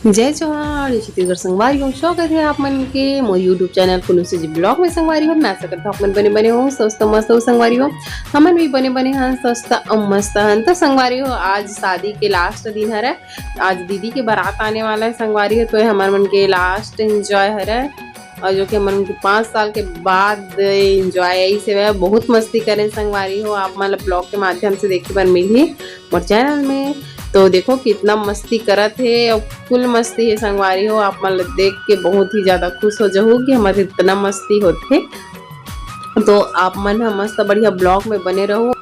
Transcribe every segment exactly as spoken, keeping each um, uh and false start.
जय जोहार, जय छत्तीसगढ़ संगवारी हो। स्वागत है आप मन के मोर YouTube चैनल कुनुसी जी ब्लॉग में संगवारी हो। मैं आशा करता हूँ आप मन बने बने हो, स्वस्थ मस्त हो संगवारी हो। हमन भी बने बने हैं, स्वस्थ अउ मस्त हैं। तो संगवारी हो, आज शादी के लास्ट दिन हरे, आज दीदी के बारात आने वाला है संगवारी हो। तो ये हमर मन के लास्ट एंजॉय हरे, और जो कि हमन के पाँच साल के बाद एंजॉय ऐसे हुआ, बहुत मस्ती करें संगवारी हो। आप मन ब्लॉग के माध्यम से देखे बर मिलही मोर चैनल में। तो देखो कितना मस्ती करत हे, और फुल मस्ती है संगवारी हो। आप मन ल देख के बहुत ही ज्यादा खुश हो जाहू कि हमर इतना मस्ती होथे। तो आप मन ह मस्त बढ़िया ब्लॉग में बने रहो।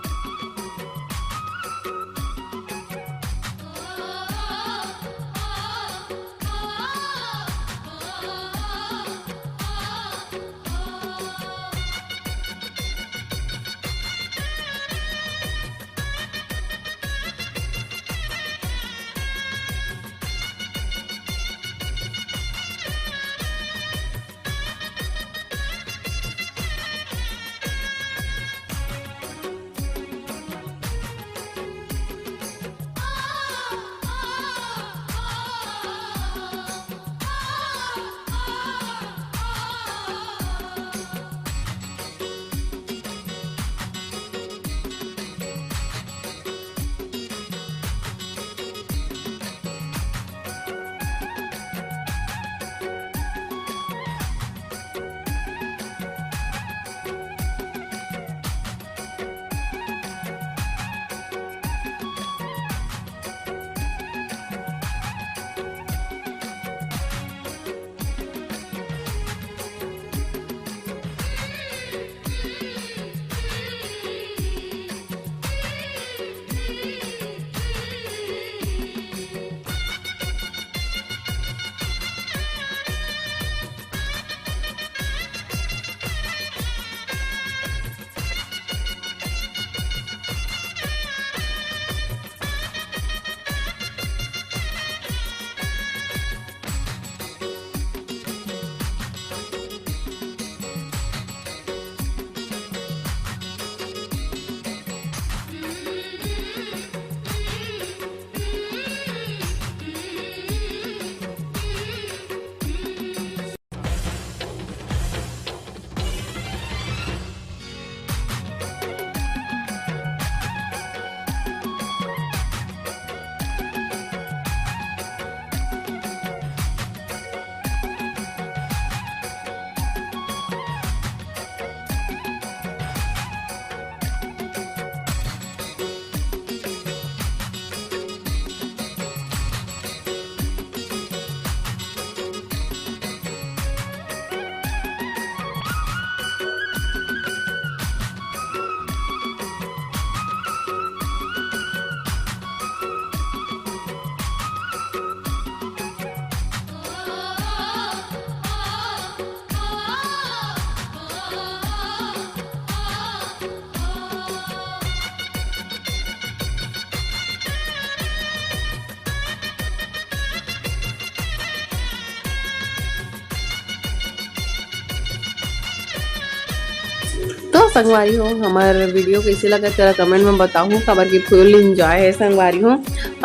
तो संगवारी हो, हमर वीडियो कैसे लगा, तेला कमेंट में बताहू, काबर कि फुल एंजॉय है संगवारी हो।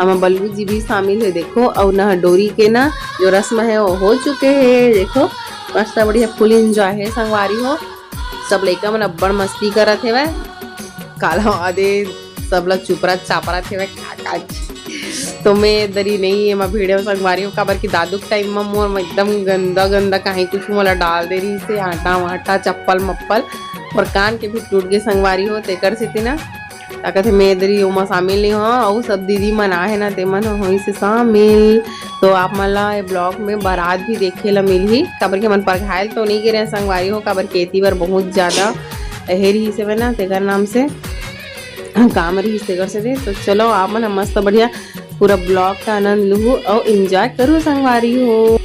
हमर बल्लू जी भी शामिल है, देखो, अउ ना डोरी के ना जो रस्म है वो हो चुके है। देखो, मस्त बढ़िया फुल एंजॉय है संगवारी हो। सब लइका मन अब्बड़ मस्ती करत हेवय, काला वादे सब ला चुपरा चापरा हेवय, का का। तो मैं दरी नहीं एमा वीडियो संगवारी हो, काबर कि दादू के टाइम म मोर एकदम गंदा गंदा कहीं कुछ मोला डाल दे रही से, आटा वाटा, चप्पल मप्पल, और कान के भी टूट गए संगवारी हो, तेकर सेती ना का कथे, मैं दरी ओमा शामिल नहीं हो, अउ सब दीदी मन आहे ना, ते मन होई से शामिल। तो आप मन ला ये ब्लॉग में बारात भी देखे ला मिलही, काबर के मन परघायल तो नहीं गिरे संगवारी हो, काबर के एती बर बहुत ज्यादा हे रहिस हवय ना, तेकर नाम से काम रहिस, तेकर से दे। तो चलो, आप मन ह मस्त बढ़िया पूरा ब्लॉग का आनंद लुहू अउ एंजॉय करू संगवारी हो।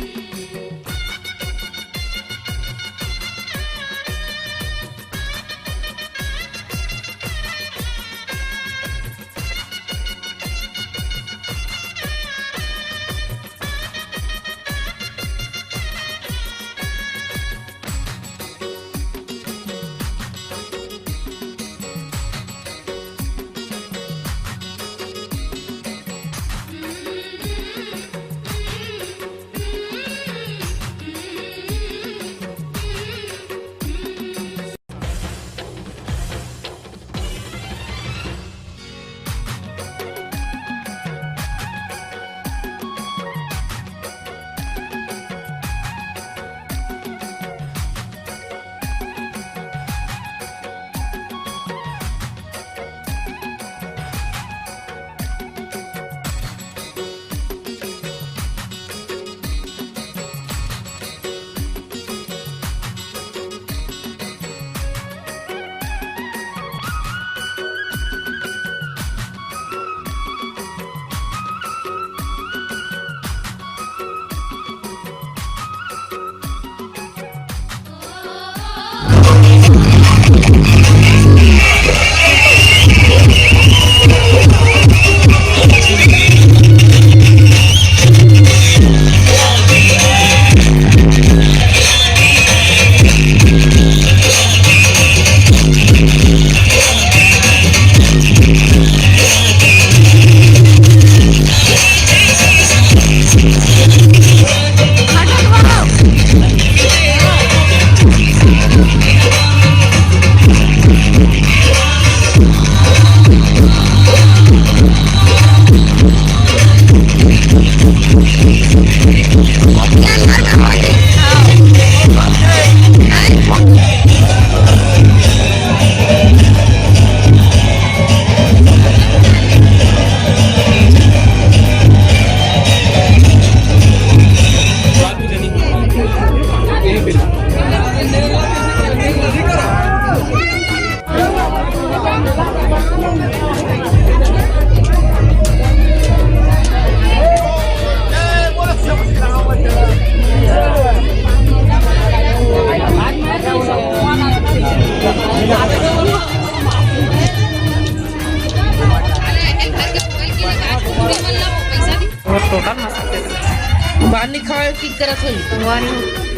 पानी खाए की करत होई। भगवान,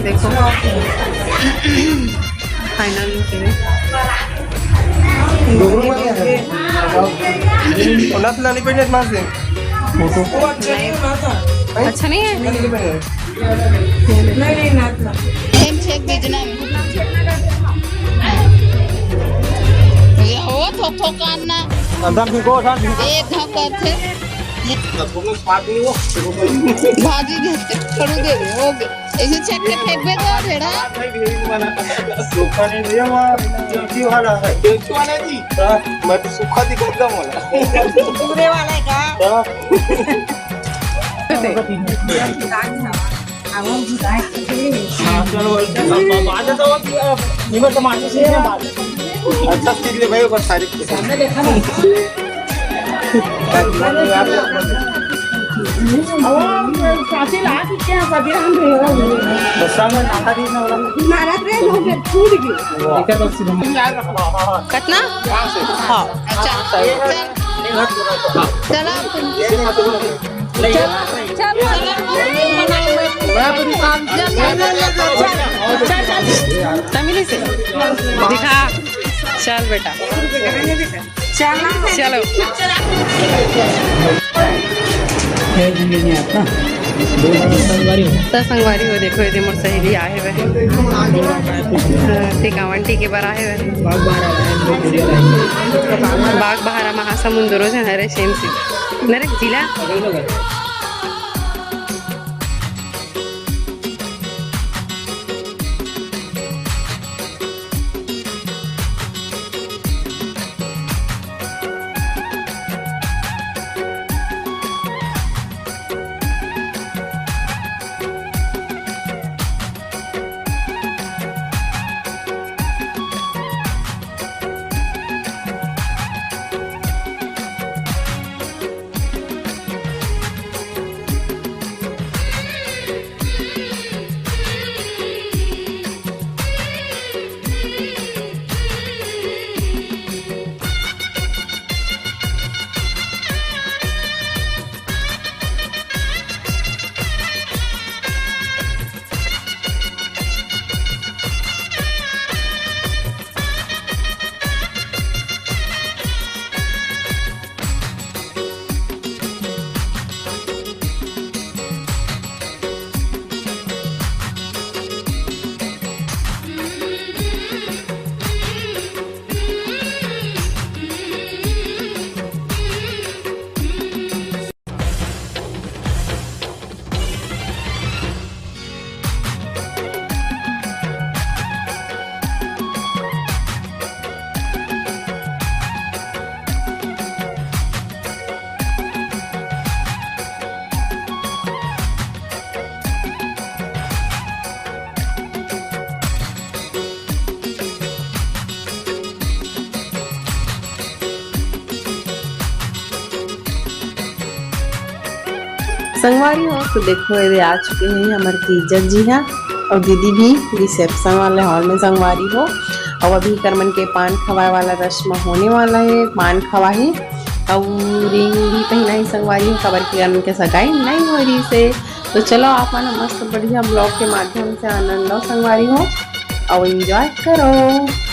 देखो, final लुक है। नथ ला नहीं पहने, मार दे। अच्छा नहीं है। नहीं, नहीं, नथ ला। सेम चेक भेजना है। ये हो थोक थोक कान ना। अंदर भी को उठा। एक धक्का थे। भाजी दे, थोड़ी देर हो गए। ऐसे छेद के फेंक दे तो भेड़ा। सूखा नहीं भैया, वहाँ केंचुआ वाला है। केंचुआ वाला जी? हाँ। मैं तो सूखा दिखा था मोला। पूरे वाला है का? हाँ। हाँ, चलो, बाद में तो वो, ये बात तो माननी चाहिए ना बात। अच्छा, सीख ले भाई, बस सारी। कतना? हाँ। अच्छा। चला। चल, चल, चल। चल, चल, चल। तमिली से दिखा। चल बेटा। चलो। त संगवारी हो, देखो, एदे मोर सहेली आहे वह। हाँ, टिकावन टीके बर आहे वह। बागबाहरा महासमुंद दो रोज हरे सेम सी। नरे जिला। संगवारी हो, तो देखो, ये आ चुके हैं हमर जीजा जी हा, और दीदी भी reception वाले hall में, संगवारी हो। और अभी कर मन के पान खवाए वाला रस्म होने वाला है, पान खवाही, और ring भी पहनाही, संगवारी हो, काबर के कर मन के सगाई नहीं हो रही से। तो चलो, आप मन मस्त बढ़िया vlog के माध्यम से आनंद लो, संगवारी हो, और enjoy करो।